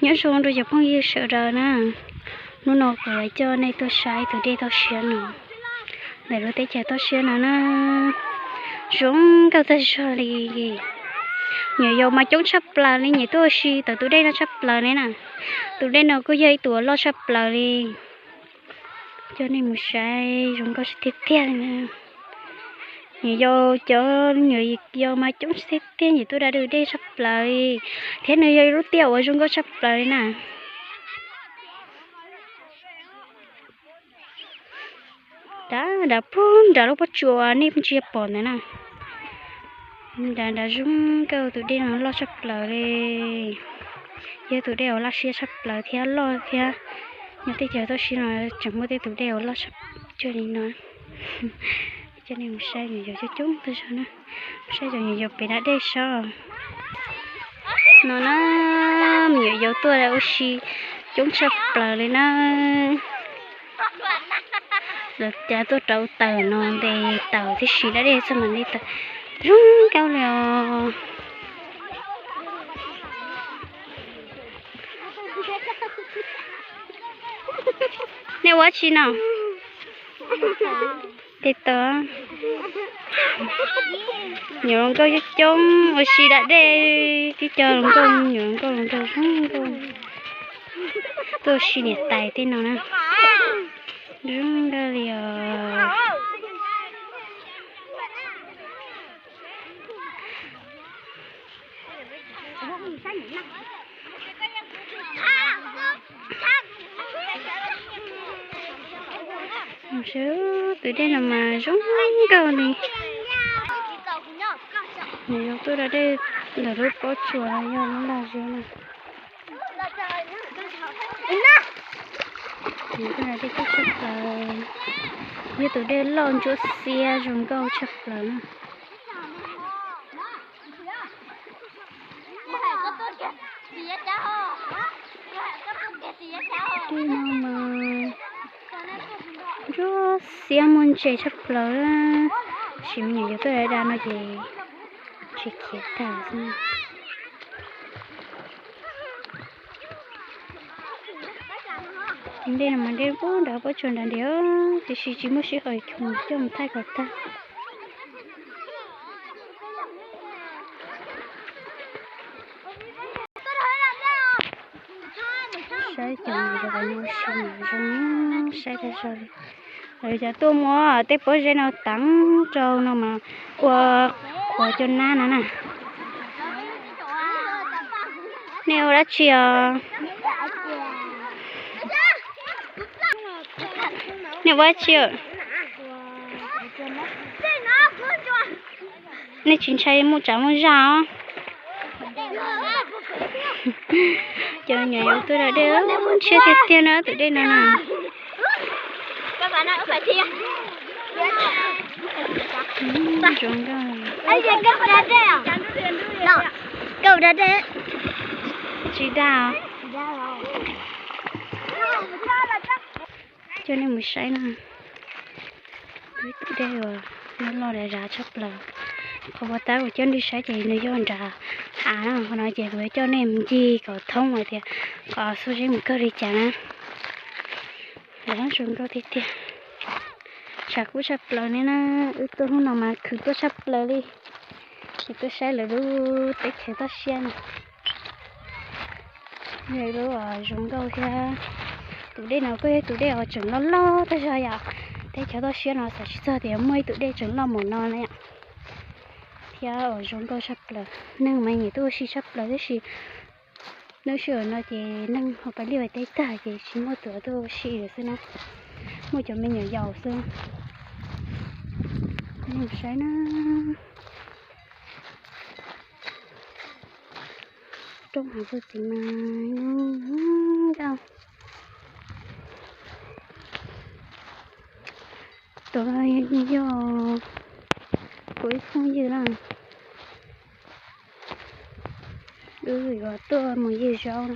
Nyob zoo rau cov phooj ywg sawv daws na, hnub no kuv yuav coj nej tuaj saib tus dej toj siab no, ntawm lub teb chaws toj siab no na. Zoo nkauj tag zog li. Nyuam yaus mas coob tshaj plaws li, nyiam tuaj ua si ntawm tus dej no tshaj plaws li na. Tus dej no kuj yog ib tus uas loj tshaj plaws li. Coj nej mus saib, zoo nkauj tiag tiag li na. Nyuam yaus cov nyuam yaus mas coob tiag tiag, nyiam tuaj da dej tshaj plaws li, thiab nws yog ib lub tiaj uas zoo nkauj tshaj plaws li na. Nrad, nrad puag nrad lub pob tsuas nej tsis pom ntawd na. Nrad, nrad zoo nkauj, tus dej no loj tshaj plaws li. Yog tus dej uas laj siab tshaj plaws thiab loj thiab. Nyob teb chaws toj siab no tseem muaj tej tus dej uas loj tshaj, cuag li no. Coj nej mus saib nyuam yaus coob coob tag zog na. Saib cov nyuam yaus pem da dej saib. No na, me nyuam yaus tuaj ua si coob tshaj plaws li na. Lawv cav tuaj rau taws no nte taws tib si, da dej txog mas nte taws. Zoo nkauj li os. Nej ua dab tsi no? Tes taws. Nyuam hluas nkauj coob coob ua si da dej, tib co hluas nkauj, nyuam hluas nkauj hluas nraug zoo nkauj. Tuaj ua si niam tais tej no na. Zoo nkauj li os. Tus dej no mas zoo nkauj li. Nws yog tuaj da dej ntawm lub pob tsuas los yog lub laj zeb na. Nws tuaj da dej coob tshaj plaws, yog tus dej loj ntsuab xiab zoo nkauj tshaj plaws na. Dej no mas ntsuab xiab muaj ntses tshaj plaws, tab sis me nyuam yaus tuaj da da no ces tsis khiav tag xwb. Tus dej no mas dej puag nrad pob tsuas nrad ntiag, tiam sis tsis muaj sij hawm coj mus thaij kom tag. Saib cov nyuam yaus zoo, saib tag zog li. Lawv cov tuaj muab tej pob zeb no teev rau no mas ua qhuav cov nab no na. Nej ua dab tsi os? Nej ua dab tsi? Nej tsis ntshai muaj tsav muaj zaj os? Cov nyuam yaus tuaj da dej ntshiab tiag tiag na, tus dej no na. Zoo nkauj. Tsis da. Coj nej mus saib na. Ib tus dej uas loj loj dav dav tshaj plaws. Qhov puas tab kuv coj nej saib ces nws yog nram hav na, qhov no ces kuv yuav coj nej mus ncig kom thoob hais tias qhov xuab zeb mus kawg li cas na. Zoo nkauj tiag tiag. Tshav kub tshaj plaws li na, wb tuaj hnub no mas khwv tuaj tshaj plaws li. Es tuaj saib lawv lub teb chaws toj siab no. Yog ib lub uas zoo nkauj thiab. Tus dej no kuj yog tus dej uas tseem loj loj tag zog yom. Teb chaws toj siab no xav tsis txog tias muaj ib tus dej tseem loj npaum no na yom. Thiab uas zoo nkauj tshaj plaws, neeg mas nyiam tuaj ua si tshaj plaws tab sis lub sij hawm no ces neeg ho pab liaj pab teb tag ces tsis muaj tus tuaj ua si lawm xwb na. Muaj cov me nyuam yaus xwb. Saib na. Roob hav puag tid mas zoo nkauj. Tus no yog kuv ib phooj ywg na. Wb yuav tuaj mus ywg zaub na.